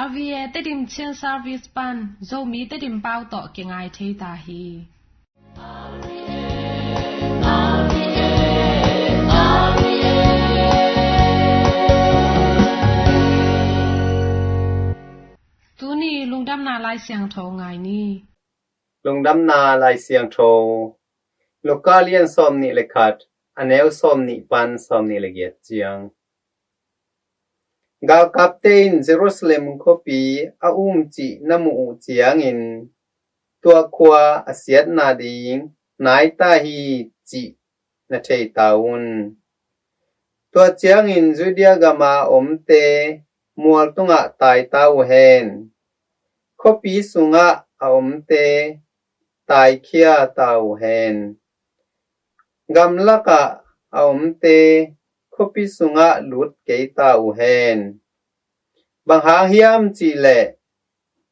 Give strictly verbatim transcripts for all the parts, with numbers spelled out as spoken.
R V A Tedim Chin Service pan Zomi Tedim pau tawh kingai thei ta hi. Tuni lungdamna Lai Siangtho ngai ni. Lungdamna Lai Siangtho, Luka lian sawm nih le khat, a neu sawm nih pan sawm nih le giat ciang. Galkapte in Jerusalem khuapi a um cih na muh uh ciangin, tua khua a siatna ding nai ta hi cih na thei ta un. Tua ciangin Judea gama omte mual tungah tai ta uh hen. Khuapi sungah a omte taikhia ta uh hen. Gamlakah a omte khuapi sungah lut kei ta uh hen. Bang hang hiam cihleh,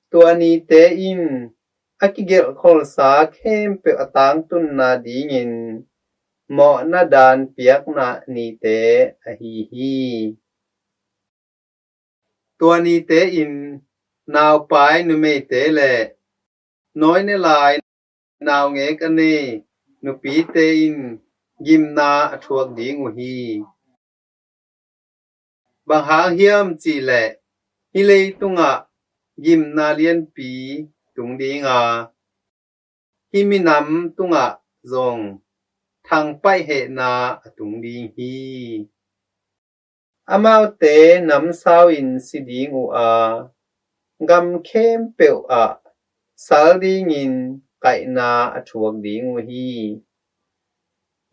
tua nite in a kigelhkholsa khempeuh a tangtunna dingin mawhna daan piakna nite ahi hi. Tua nite in naupai numeite le nawi ne lai naungek a nei nupite in gimna a thuak ding uh hi. Bang hang hiam cihleh, hih leitungah gimna lianpi tung ding a, hih minam tungah zong thangpaih hehna a tung ding hi. Amaute namsau in si ding uh a, gam khempeuh ah sal dingin kaihna a thuak ding uh hi.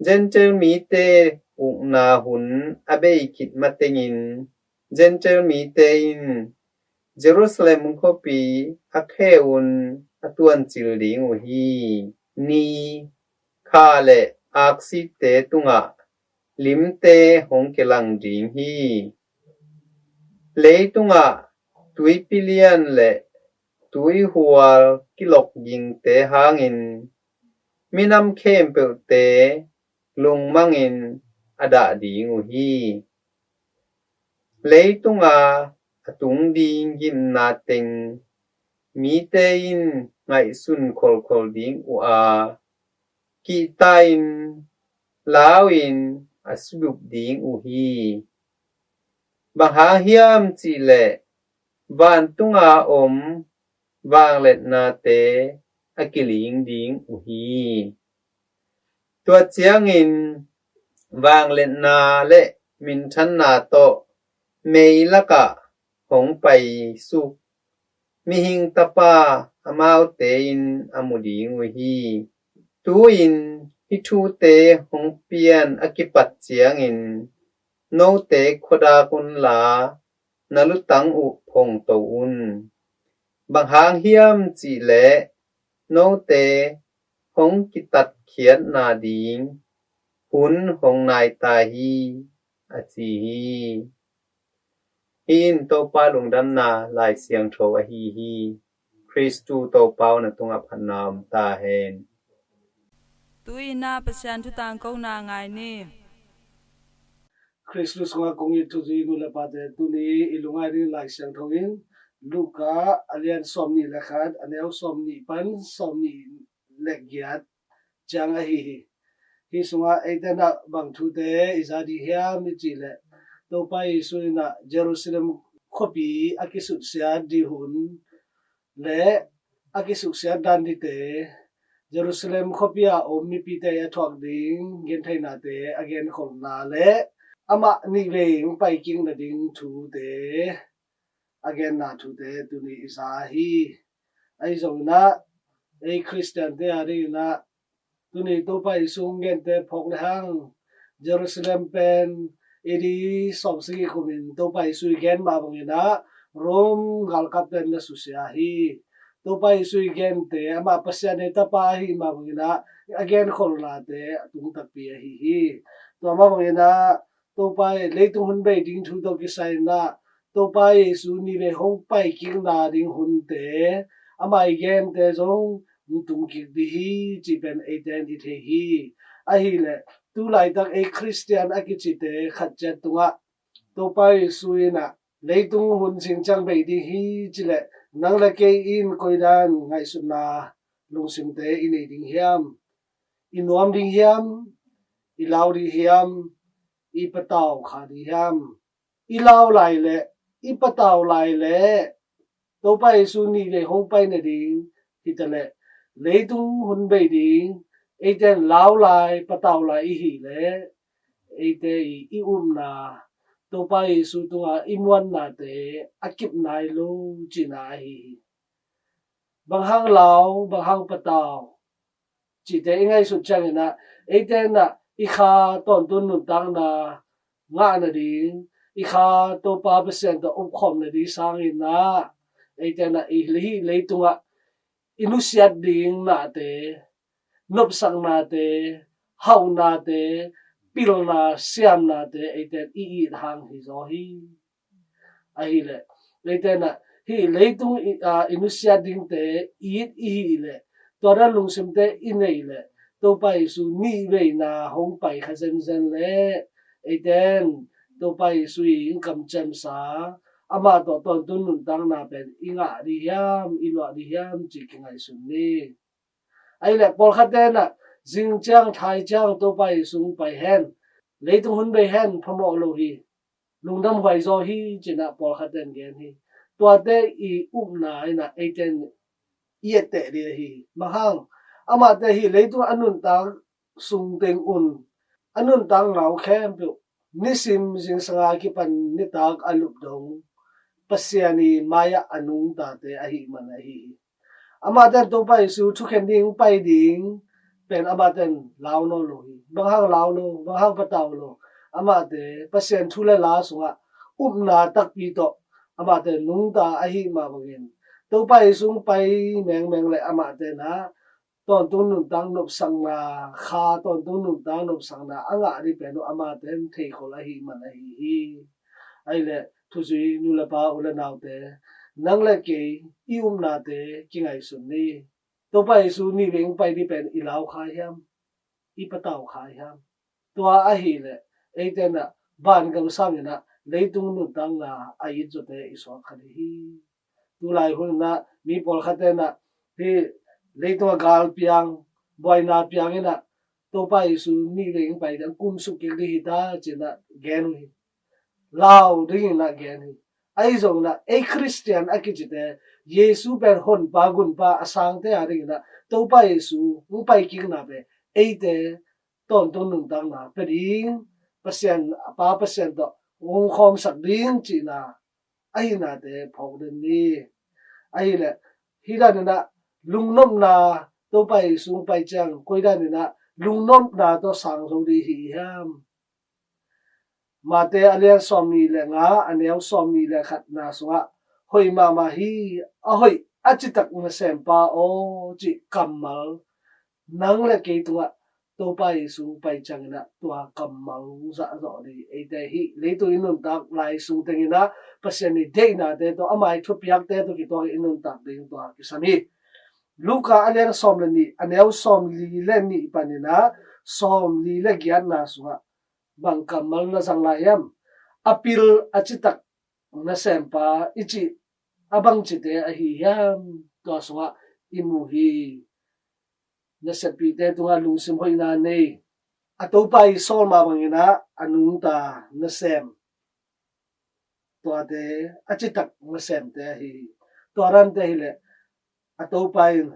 Gentile mite ukna hun a bei khit matengin Gentile mite in Jerusalem khuapi a khe un a tuancil ding uh hi. Ni, kha le aksite tungah limte hong kilang ding hi. Leitungah tuipi lian le tuihual kilok gingte hangin minam khempeuhte lungmangin a dah ding uh hi. Leitunga a tung ding gimna teng mite in ngaihsun kholkhol ding uh a, kihta-in lau-in a sudup ding uh hi. Bang hang hiam cihleh, vantunga om vangliatnate a kiling ding uh hi. Tua ciangin vangliatna le minthanna tawh mei lakah hong paisuk Mihing Tapa amaute in a mu ding uh hi. Tu-in hih thute hong pian a kipat ciangin note khuadak unla, na lutang uh phongto un. Bang hang hiam cihleh, note hong kitatkhiatna ding hun hong nai ta hi, a ci hi. Hih in Topa lungdamna Lai Siangtho ahi hi. Khristu Topa aw, na tungah phatna om ta hen. Tu-in ah Pasian thu tangkona ngai ni. Khristu sungah kong it thuzui nu le pate, tuni i lungngai ding Lai Siangtho in Luka a lian sawm nih le khat, a neu sawm nih pan sawm nih le giat ciang ahi hi. Hih sungah eite in ah bang thute i za ding hiam i cih leh, Topa Jesu in ah Jerusalem khuapi a kisuksiat ding hun le a kisuksiat dan dingte, Jerusalem khuapi a om mipite a thuak ding gentheihnate a genkholhna le amah nih vei hong paikik nading thute a genna thute tuni i za hi. Ahi zongin ah ei Khristiante a dingin ah tuni Topa Jesu hong gente phawk le hang, Jerusalem pen A D sawmsagih kumin Topa Jesu i gen mah bangin ah Rome galkapte in na susia hi. Topa Jesu i gente, amah Pasian ei Tapa ahi mah bangin ah a genkholhnate a tung takpi ahi hi. Tua mah bangin ah Topa i leitung hun bei ding thu tawh kisai in ah Topa Jesu nih vei hong paikikna ding hunte, amah i gente zong hong tungkik ding hi cih pen eite in i thei hi. Ahih leh tu laitak ei Khristian a kicite khat ciat tungah Topa Jesu in ah Leitung hun zing ciang bei ding hi cileh, nang le kei in koidan ngaihsutna lungsimte i nei ding hiam? I nuam ding hiam? I lau ding hiam? I patau kha ding hiam? I lau lai le i patau lai le Topa Jesu nih vei hong pai nading hi taleh, leitung hun bei ding, eite in lau lai patau lai i hi le eite i, i upna, Topa Jesu tunga i muannate a kip nai lo cihna ahi hi. Bang hang lau, bang hang patau cihte i ngaihsut ciangin ah, eite in ah i kha tawntung nuntakna ngah nading, i kha Topa Pasian tawh upkhawm nading sangin ah, eite in ah i hih leitungah i nusiat ding nate, nopsaknate, hauhnate, pilna, siamnate eite in i it hang hi zaw hi. Ahileh, eite in ah hih leitung i, a, i nusiat dingte it i hih leh, tua dan lungsimte i nei leh, Topa Jesu nih veina hong pai kha zenzen leh, eite in Topa Jesu i kamciamsa, amah tawh tawntung nuntakna pen i ngah ding hiam, i luah ding hiam cih kingaihsun ni. Ahileh pawlkhatte in ah, zing ciang, thai ciang Topa Jesu hong pai hen, leitung hun bei hen, phamawh lo hi, lungdam huai zaw hi ci-in ah pawlkhatte in gen hi. Tuate i upna in ah eite in i etteh ding ahi hi. Bang hang, amahte hih leitung a nuntak sung teng un, a nuntakna uh khempeuh, nisim zingsang a kipan nitak a lup dong Pasian i mai-ah a nungtate ahih man ahi hi. Amahte in Topa Jesu thukhen ding, pai ding pen amahte in lau nawn lo hi. Bang hang lau lo, bang hang patau lo. Amahte Pasian thu le la sungah upna takpi tawh amahte nungta ahih mah bangin, Topa Jesu hong pai mengmeng leh amahte in ah tawntung nuntak nopsakna, kha tawntung nuntak nopsakna a ngah ding pen uh amahte in theikhol ahih man ahi hi. Ahileh thuzui nu le pa, u le naute, nang le kei i upnate kingaihsun ni. Topa Jesu nih vei hong pai ding pen i lau kha hiam, i patau kha hiam? Tua ahileh eite in ah vangam sangin ah leitung nuntakna a it zawte i suak kha ding hi. Tulai hun in ah mi pawlkhatte in ah hih leitung a gal piang, buaina piang in ah Topa Jesu nih vei hong pai ding, kum suk kik ding hi ta ci-in ah gen uh hi. Lau dingin ah gen hi. Ahi zongin ah ei Khristian a kicite, Jesu pen Honpa, Gunpa, a sangte a dingin ah Topa Jesu hong pai kikna pen eite tawntung nuntakna pia ding, Pasian, a Pa Pasian tawh hong khawmsak ding cihna ahihnate phawk den ni. Ahileh hih danin ah lungnopna, Topa Jesu hong pai ciang koi danin ah lungnopna tawh sang zo ding hi hiam? Mate a lian sawmnih le nga, a neu sawmnih le khatna sungah, hoih mahmah hi, a hoih a citak nasempa aw cih kammal, nang le kei tungah Topa Jesu pai ciangin ah tua kammal zahzawh ding. Eite hih leitung i nuntak lai sung tengin ah Pasian i deihnate tawh, ama i thupiakte tawh kituak i nuntak ding tua kisam hi. Luka a lian sawm le nih, a neu sawmli le nih panin ah sawmli le giatna sungah bang kammal na zang lai hiam? A pil a citak nasempa i cih a bangcite ahi hiam? Tua sungah i mu hi. Naseppihte tungah lungsim hoihna nei, a Topa i sawl mah bangin ah a nungta nasem, tuate a citak nasemte ahi hi. Tua dante hileh a Topa in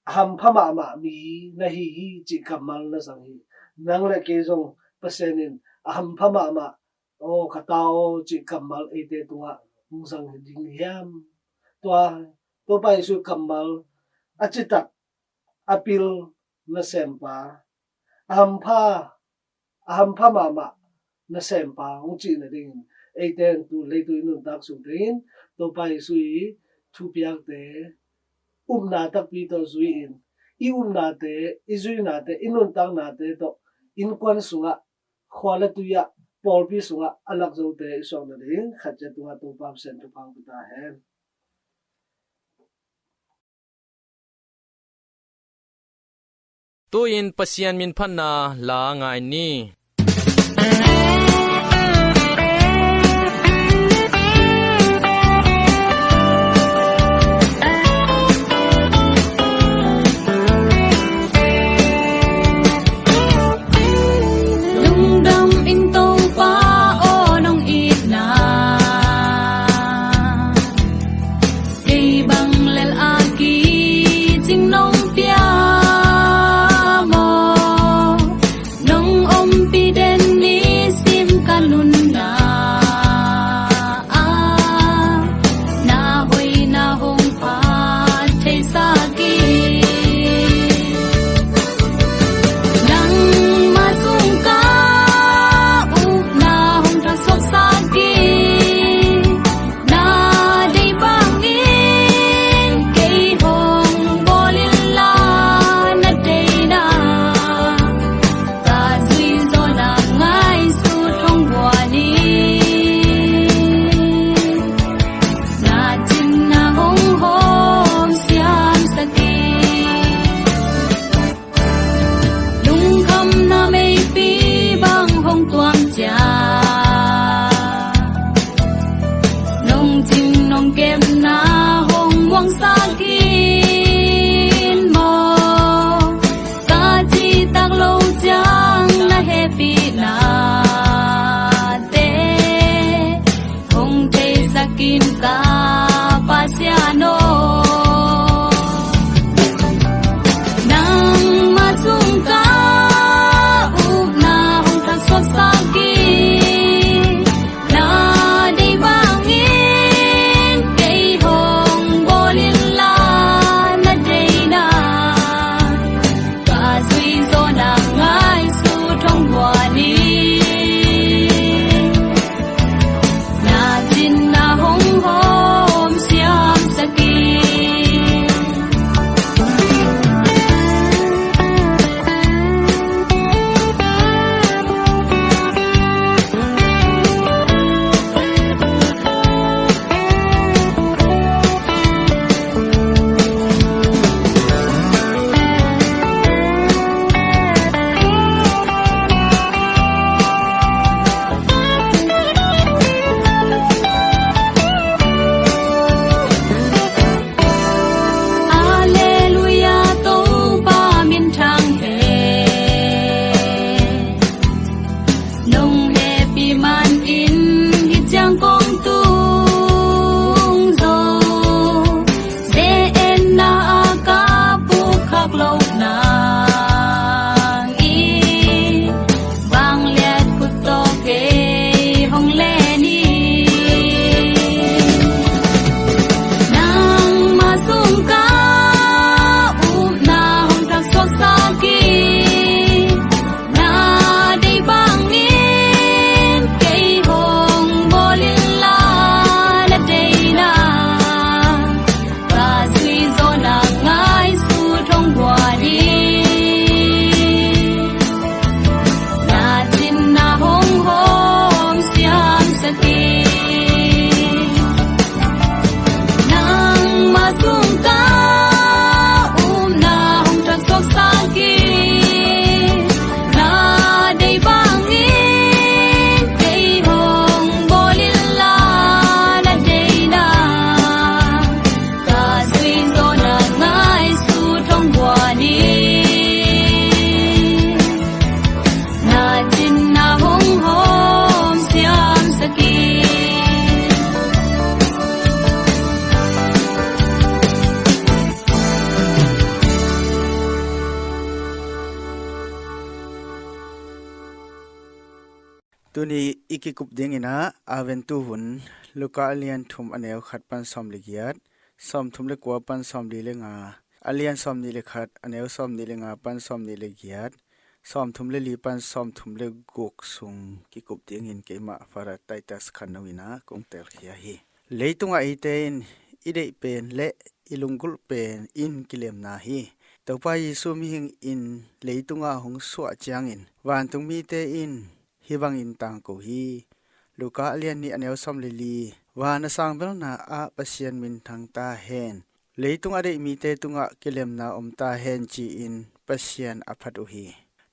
a hampha mahmah mi na hi hi cih kammal na zang hi. Nang le kei zong Pasian in a hampha mahmah, aw ka ta aw cih kammal eite tungah hong zang ding hiam? Tua Topa Jesu kammal, a citak, a pil nasempa, a hampha, a hampha mahmah nasempa hong cih nadingin, eite in tu leitung i nuntak sung tengin Topa Jesu i thupiakte upna takpi tawh zui-in, i upnate, i zuinate, i nuntaknate tawh innkuan sungah, khua le tui ah, pawlpi sungah a lak zote i suak nading khat ciat tungah Topa Pasian thupha hong pia ta hen. Tu-in Pasian minphatna la ngai ni. Nong pia maw, nong ompih den nisim ka nunna ah, na hoihna hong phat theisak hi. Nangmah sung ka upna hong thaksuaksak hi. Na deih bangin kei hong bawl inla, na deihna ka zuih zawhna ngaihsut hong guan in. Na cinna hong hawm siamsak hi. Lungkhamna meipi bang hong tuang ciang, nong cing nong kepna hong muangsak in maw. Ka cihtak loh ciang na hehpihna te hong theisak in ka Pasian aw. Nangmah sung ka upna hong thaksuaksak hi. Na deih bangin kei hong bawl inla, na deihna ka zuih zawhna ngaihsut hong guan in. Na cinna hong hawm siamsak hi. Alleluia, Topa minthang hi. Nong hehpih manin hih ciang kong tung zo. Ze-etna a ka pukkhak loh nang in, vangliat khut tawh kei hong len in. Nangmah sung ka upna hong thaksuaksak hi. Na deih bangin kei hong bawl inla, na deihna ka zuih zawhna ngaihsut hong guan in. Na cinna hong hawm siamsak hi. Nangmah sung ka upna hong thaksuaksak hi. Na deih bangin kei hong bawl inla, na deihna ka zuih zawhna ngaihsut hong guan in. Na cinna hong hawm siamsak hi. Tuni i kikup dingin ah Advent hun, Luka a lian thum a neu khat pan sawm le giat, sawm thum le kua pan sawm li le nga, a lian sawm nih le khat a neu sawm nih le nga pan sawm nih le giat, sawm thum le li pan sawm thum le guk sung kikup dingin keimah Father Titus Khan No in ah kong telkhia hi. Leitungah eite in i deih pen le i lunggulh pen in kilemna hi. Topa Jesu mihing in leitungah hong suah ciangin vantungmite in hih bangin tangko hi. Luka a lian nih a neu sawm le li. Van a sang belna ah Pasian minthang ta hen. Leitung a deih mite tungah kilemna om ta hen, ci-in Pasian a phat uh hi.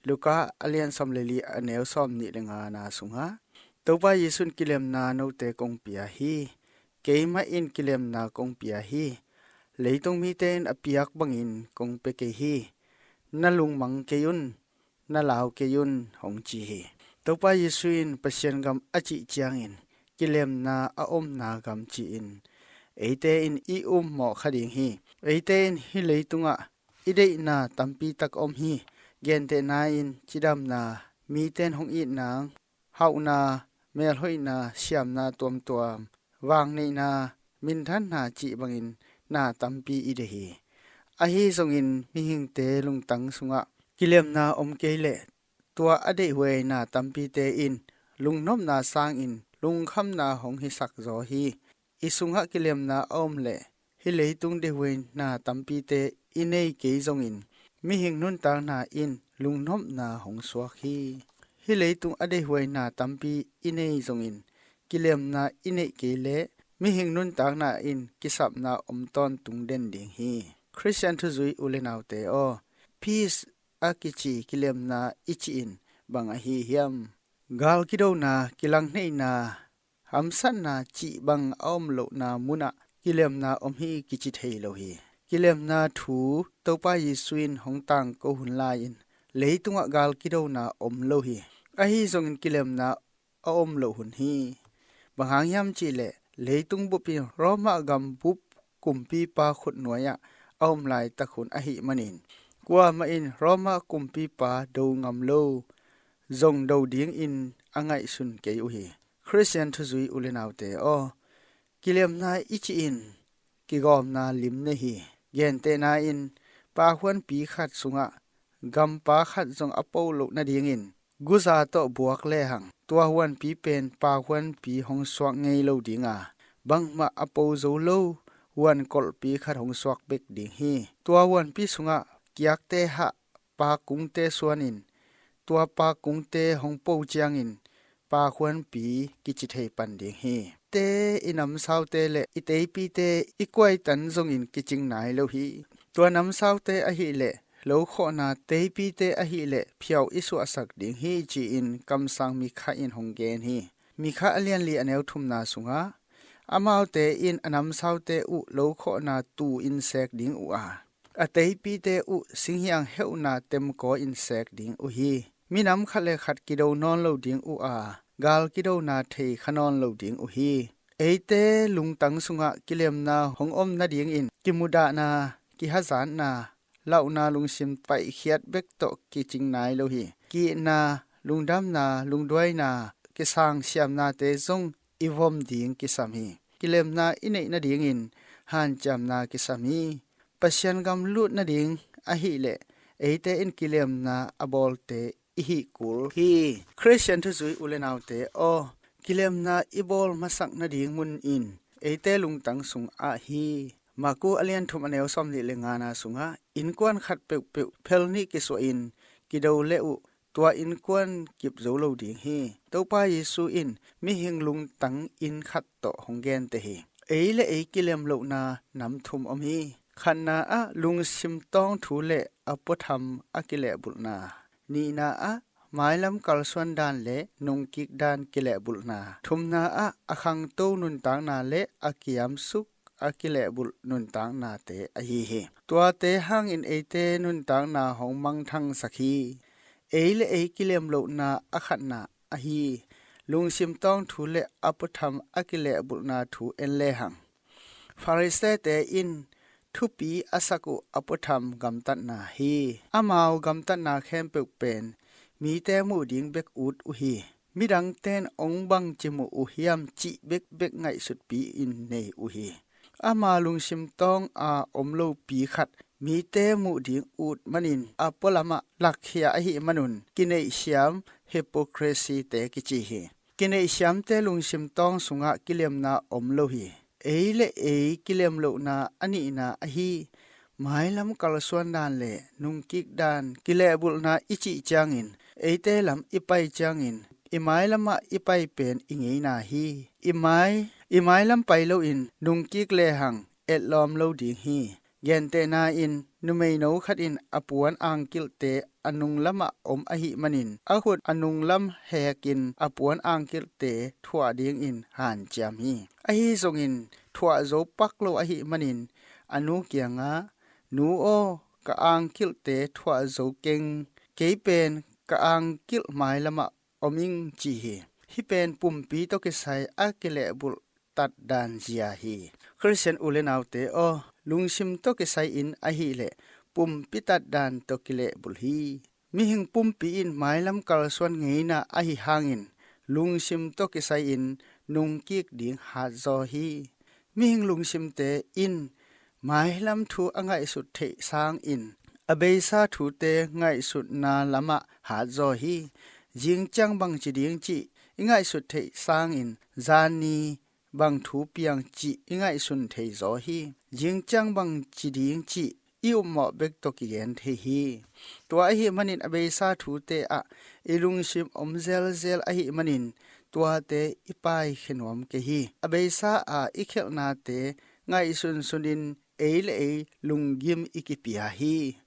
Luka a lian sawm le li a neu sawm nih le ngana sungah Topa Jesu in kilemna note kong pia hi. Keimah in kilemna kong pia hi. Leitung mite in a piak bangin kong pia kei hi. Na lungmang kei un, na lau kei un, hong ci hi. Topa Jesu in Pasian gam a cih ciangin kilemna a omna gam ci-in eite in i ummawh kha ding hi. Eite in hih leitungah i deihna tampi tak om hi. Gentehna in cidamna, mite in hong itna, hauhna, melhoihna, siamna tuamtuam, vangneihna, minthanna cih bangin na tampi i deih hi. Ahi zongin mihingte lungtang sungah kilemna om kei leh tua a deihhuai na tampite in lungnopna sangin lungkhamna hong hisak zaw hi. I sungah kilemna a om leh hih leitung deihhuai na tampite i nei kei zongin mihing nuntakna in lungnopna hong suak hi. Hih leitung a deihhuai na tampi i nei zongin kilemna i neih kei leh mihing nuntakna in kisapna om tawntung den ding hi. Khristian thuzui u le naute aw, peace a kici kilemna i cih in bang ahi hiam? Gal kidona, kilangneihna, hamsatna cih bang a om lohna munah kilemna om hi kici thei lo hi. Kilemna thu Topa Jesu in hong tangko hun lai-in leitungah gal kidona om lo hi. Ahi zongin kilemna a om loh hun hi. Bang hang hiam cihleh leitung bup in Roma gambup kumpipa khutnuai-ah a om laitak hun ahih manin kuamah in Roma kumpipa do ngam lo, zong do dingin a ngaihsun kei uh hi. Khristian thuzui u le naute aw, kilemna i cih in kigawmna lim nei hi. Gentehna in pahuanpi khat sungah gampa khat zong a po loh nadingin guza tawh buak lehang tua huanpi pen pahuanpi hong suak ngei lo dinga, bangmah a po zo lo huankolhpi khat hong suak bek ding hi. Tua huanpi sungah kiakte hah, pakungte suanin tua pakungte hong po ciangin pahuanpi kici thei pan ding hi. Te, i namsaute le i teipite i kuaitan zongin kicing nai lo hi. Tua namsaute ahileh lokhawhna, teipite ahileh phiau i suahsak ding hi ci-in kamsang Mikha in hong gen hi. Mikha a lian li a neu thumna sungah amaute in a namsaute uh lokhawhna tuu in sek ding uh a, a teipite uh singhiang heuhna temkaw in sek ding uh hi. Minam khat le khat kido nawn lo ding uh a, gal kidona thei kha nawn lo ding uh hi. Eite lungtang sungah kilemna hong om nadingin kimudahna, kihazatna, lauhna lungsim paihkhiat bek tawh kicing nai lo hi. Ki-itna, lungdamna, lungduaina, kisang siamnate zong i vom ding kisam hi. Kilemna i neih nadingin hanciamna kisam hi. Pasian gam lut nading ahileh eite in kilemna a bawlte i hih kul hi. Khristian thuzui u le naute aw, kilemna i bawl masak nading mun in eite lungtang sungah hi. Maku a lian thum a neu sawmnih le ngana sungah innkuan khat peuhpeuh phel nih kisuahin kido le uh tua innkuan kip zo lo ding hi. Topa Jesu in mihing lungtang inn khat tawh hong gente hi. Ei le ei kilem lohna nam thum om hi. Khatna ah lungsim tawngthu le a puatham a kilehbulhna. Nihna ah mailam kalsuan dan le nungkik dan kilehbulhna. Thumna ah a khangto nuntakna le a kiamsuk a kilehbulh nuntaknate ahi hi. Tuate hangin eite nuntakna hong mangthangsak hi. Ei le ei kilem lohna a khatna ahi lungsim tawngthu le a puatham a kilehbulhna thu en lehang, Pharisee-te in thupi a sak uh a puatham gamtatna hi. Amau gamtatna khempeuh pen mite muh ding bek ut uh hi. Midangte in hong bangci muh uh hiam cih bekbek ngaihsutpi in nei uh hi. Ama lungsim tawng a om lopi khat mite muh ding ut manin a pualamah lakkhia ahih manun kineihsiam, hypocrisy-te kici hi. Kineihsiamte lungsim tawng sungah kilemna om lo hi. Ei le ei kilem lohna a nihna ahi mailam kalsuan dan le nungkik dan kilehbulhna i cih ciangin, eite lam i pai ciangin i mailamah i pai pen i ngeina hi. I mai, i mailam pai loin nungkik lehang etlawm lo ding hi. Gentehna in numeino khat in a puan angkilhte a nunglamah om ahih manin a khut a nunglam hekin a puan angkilhte thuah dingin hanciam hi. Ahi zongin thuah zo pak lo ahih manin a nu kiangah, "Nu aw, ka angkilhte thuah zo keng, kei pen ka angkilh mailamah om ing," ci hi. Hih pen pumpi tawh kisai a kilehbulh tatdan zia hi. Khristian u le naute aw, lungsim tawh kisai-in ahileh pumpi tatdan tawh kilehbulh hi. Mihing pumpi in mailam kalsuan ngeina ahi hangin lungsim tawh kisai-in nungkik ding hatzaw hi. Mihing lungsimte in mailam thu a ngaihsut theih sangin a beisa thute ngaihsutna lamah hatzaw hi. Zingciang bangci ding cih i ngaihsut theih sangin zanni bang thu piang cih i ngaihsun thei zaw hi. Zingciang bangci ding cih i upmawh bek tawh kigen thei hi. Tua ahih manin a beisa thute ah i lungsim om zelzel ahih manin tuate i paikhia nuam kei hi. A beisa a i khelhnate ngaihsunsunin ei le ei lunggim i kipia hi.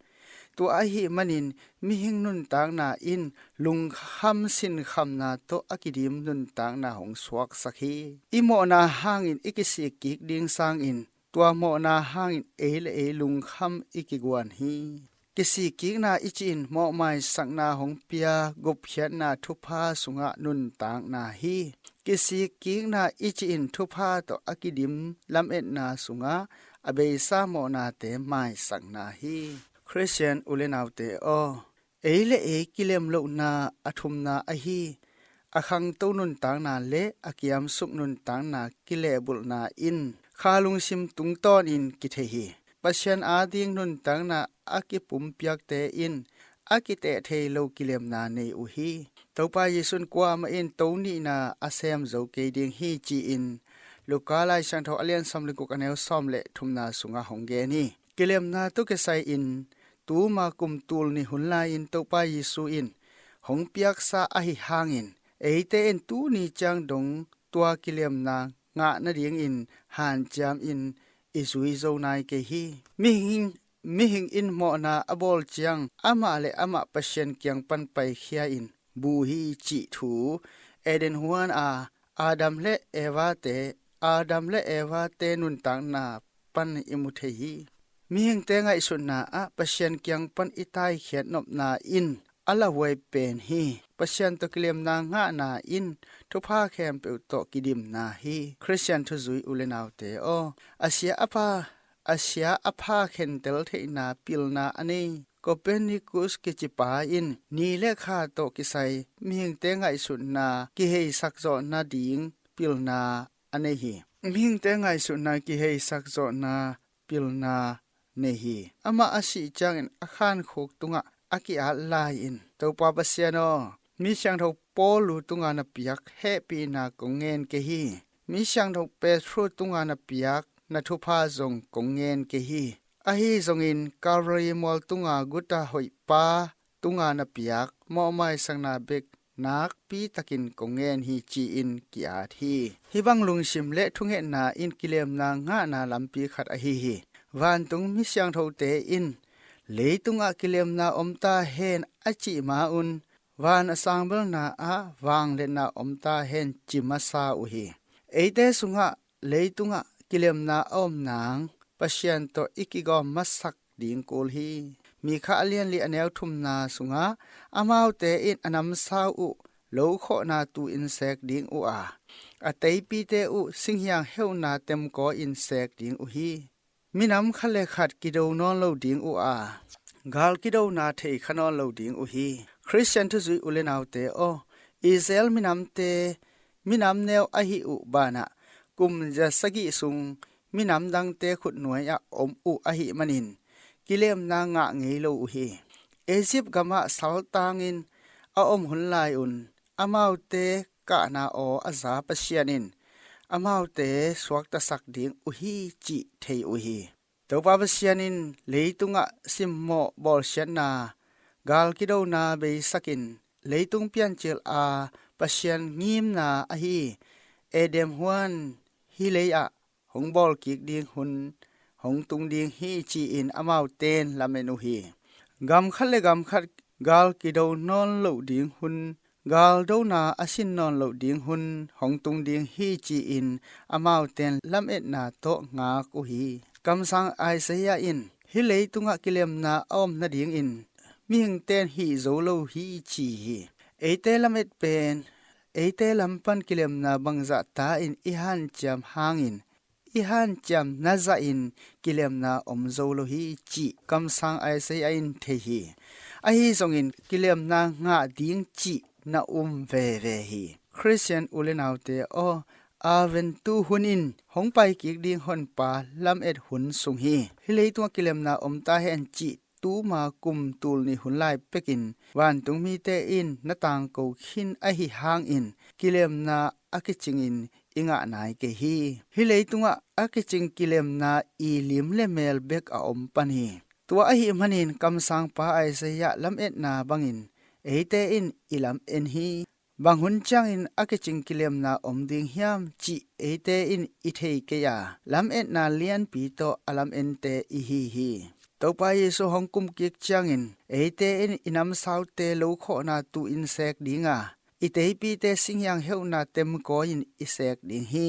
Tua ahih manin mihing nuntakna in lungkham sinkhamna tawh a kidim nuntakna hong suaksak hi. I mawhna hangin i kisikkik ding sangin tua mawhna hangin ei le ei lungkham i kiguan hi. Kisikkikna i cih in mawhmaisakna hong pia gupkhiatna thupha sungah nuntakna hi. Kisikkikna i cih in thupha tawh a kidim lametna sungah a beisa mawhnate maisakna hi. Khristian u le naute aw, ei le ei kilem lohna a thumna ahi a khangto nuntakna le a kiamsuk nuntakna kilehbulhna in kha lungsim tungtawnin kithei hi. Pasian ading nuntakna a kipumpiakte in a kiteh thei lo kilemna nei uh hi. Topa Jesuh in kuamah in to nihna a sem zo kei ding hi ci-in Luka Lai Siangtho a lian sawm le guk a neu sawm le thumna sungah hong gen hi. Kilemna tawh kisai-in tuma kum tul nih hun lai-in Topa Jesuh in hong piaksa ahi hangin eite in tuni ciang dong tua kilemna ngah nadingin hanciamin i zui zo nai kei hi. Mihing, mihing in mawhna a bawl ciang amah le amah Pasian kiang pan paikhia in bu hi cih thu Eden huan a Adam le Eva te, Adam le Eva te nuntakna pan i mu thei hi. Mihingte ngaihsutna ah Pasian kiang pan i taikhiat nopna in a lauhuai pen hi. Pasian tawh kilemna ngahna in thupha khempeuh tawh kidimna hi. Khristian thuzui u le naute aw, a sia a pha, a sia a pha khentel theihna pilna a nei Copernicus kicipa in ni le kha tawh kisai mihingte ngaihsutna kiheisak zawh nading pilna a nei hi. Mihingte ngaihsutna kiheisak zawhna pilna nei hi. Amah a sih ciangin a khankhuk tungah a ki-at lai-in, Topa Pasian aw, mi siangtho Paul lu tunga na piak hehpihna kong ngen kei hi. Mi siangtho Petru tunga na piak na thupha zong kong ngen kei hi. Ahi zongin Calvary mual tunga guta hoihpa tunga na piak mawhmaisakna bek nakpi takin kong ngen hi ci-in ki-at hi. Hih bang lungsim le thungetna in kilemna ngahna lampi khat ahi hi. Vantung mi siangthote in leitungah kilemna om ta hen a cih ma-un van a sangbelna ah vangliatna om ta hen ci masa uh hi. Eite sungah leitungah kilemna a om nang Pasian tawh i kigawm masak ding kul hi. Mikha a lianli a neu thumna sungah amaute in a namsau uh lokhawhna tu-in sek ding uh a, a teipite uh singhiang heuna temkaw in sek ding uh hi. Minam khat le khat kido nawn lo ding uh a, gal kidona thei kha nawn lo ding uh hi. Khristian thuzui u le naute aw, Israel minamte minam neu ahi uh banah kum za sagih sung minam dangte khutnuai ah om uh ahih manin kilemna ngah ngei lo uh hi. Egypt gamah saltangin a om hun lai-un amaute kahna aw a za Pasian in amaute suaktasak ding uh hi cih thei uh hi. Topa Pasian in leitungah simmawh bawlsiatna, gal kidona beisakin leitung piancil a Pasian ngimna ahi Eden huan hih lei ah hong bawlkik ding hun hong tung ding hi ci-in amaute in lamen uh hi. Gam khat le gam khat gal kido nawn loh ding hun, galdona a sin nawn loh ding hun hong tung ding hi ci-in amaute in lametna tawh ngak uh hi. Kamsang Isaiah in hih leitungah kilemna a om nadingin mihingte in hih zo lo hi ci hi. Eite lamet pen eite lam pan kilemna bangzah ta in i hanciam hangin i hanciam na zahin kilemna om zo lo hi cih kamsang Isaiah in thei hi. Ahi zongin kilemna ngah ding cih na um veve hi. Khristian u le naute aw, Advent tu hun in hong pai kik ding Honpa lamet hun sung hi. Hih leitungah kilemna om ta hen cih tuma kum tul nih hun lai pekin vantung mite in na tangko khin ahi hangin kilemna a kicingin i ngah nai kei hi. Hih leitungah a kicing kilemna i lim le mel bek a om pan hi. Tua ahih manin kamsangpa Isaiah lametna bangin eite in i lamen hi. Bang hun ciangin a kicing kilemna om ding hiam cih eite in i thei kei a, lametna lianpi tawh a lamte i hi hi. Topa Jesu hong kum kik ciangin eite in i namsaute lo khawhna tu in sek ding a, i teipite singhiang heuhna temkawi in i sek ding hi.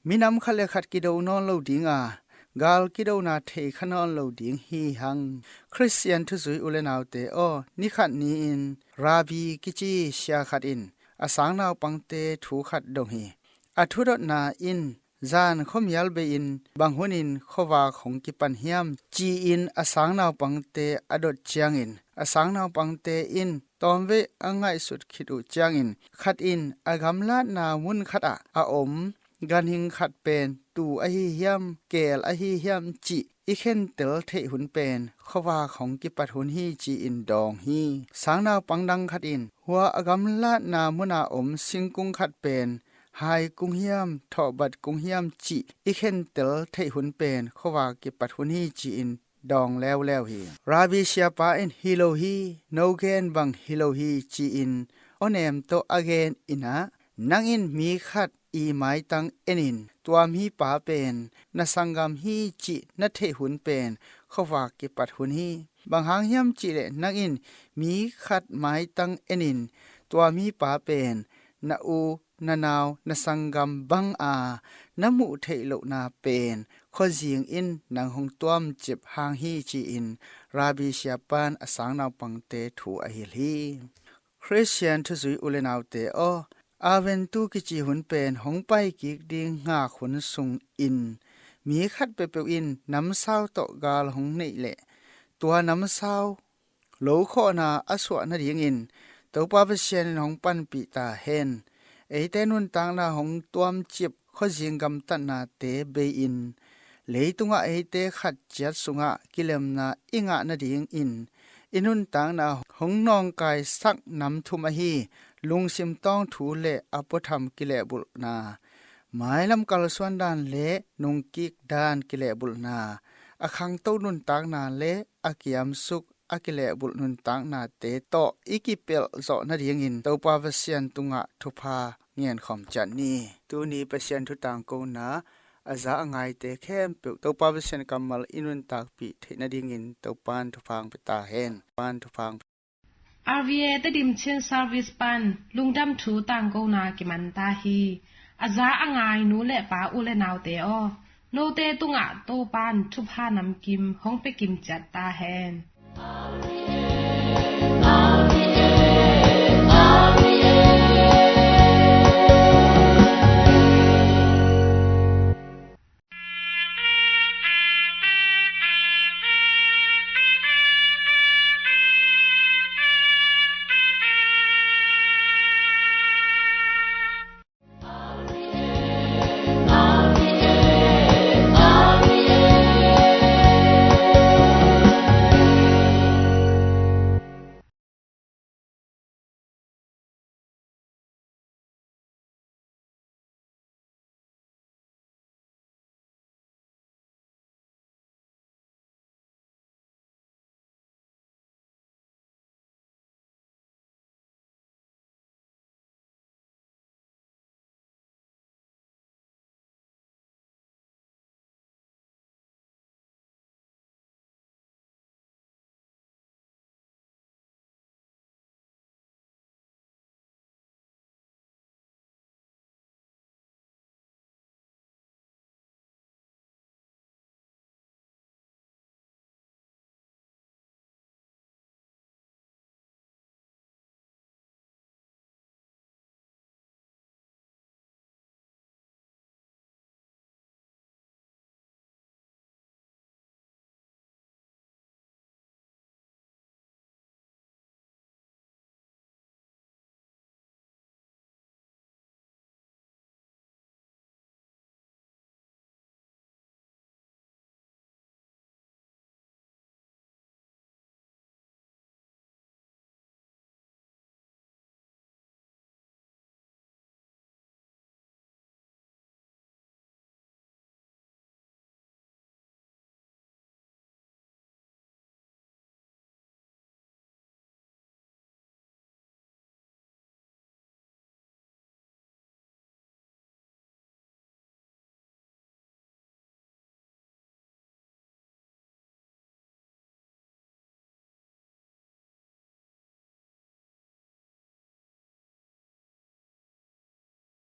Minam khat le khat kido nawn lo ding a, gal kidona thei kha nawn lo ding hi hang. Khristian thuzui u le naute aw, ni khat ni-in Rabbi kici sia khat in a sang naupangte thu khat dong hi. A thudotna in zan khuamial bei-in bang hunin khuavak hong kipan hiam ci-in a sang naupangte a dot ciangin a sang naupangte in tawmvei a ngaihsut khit uh ciangin khat in a gamlatna mun khatah a om ganhing khat pen tu ahi hiam, keel ahi hiam cih i khentel theih hun pen khuavak hong kipat hun hi ci-in dawng hi. Sang naupang dang khat in hua a gamlatna muna om singkung khat pen hai kung hiam, thawhbat kung hiam cih i khentel theih hun pen khuavak kipat hun hi ci-in dawng leuleu hi. Rabbi siapa in hi lo hi, no gen bang hi lo hi ci-in awnem tawh a gen in ah, nang in mi khat i maitang enin tua mipa pen na sanggam hi cih na theih hun pen khuavak kipat hun hi. Bang hang hiam cihleh nang in mi khat maitang enin tua mipa pen na u, na nau, na sanggam bang a na muh theih lohna pen khuazing in nang hong tuamcip hang hi ci-in Rabbi siapan a sang naupangte thu a hilh hi. Khristian thuzui u le naute aw, Advent tu kici hun pen hong pai kik ding ngak hun sungin mi khat peuhpeuh in namsau tawh gal hong neih leh tua namsau lo khawhna a suah nadingin Topa Pasian in hong panpih ta hen. Eite nuntakna hong tuamcip khuazing gamtatnate bei-in leitungah eite khat ciat sungah kilemna i ngah nadingin i nuntakna hong nawngkaisak nam thum ahi lungsim tawngthu le a puatham kilehbulhna, mailam kalsuan dan le nungkik dan kilehbulhna, a khangto nuntakna le a kiamsuk a kilehbulh nuntaknate tawh i kipelh zawh nadingin Topa Pasian tungah thupha ngenkhawm ciat ni. Tuni Pasian thu tangkona a za a ngaite khempeuh Topa Pasian kammal i nuntakpih theih nadingin Topan thupha hong pia ta hen. Topan thupha hong pia. R V A Tedim Chin Service pan lungdam thu tangkona kiman ta hi. A za a ngai nu le pa u le naute aw, note tungah Topan thupha namkim hong pia kim ciat ta hen.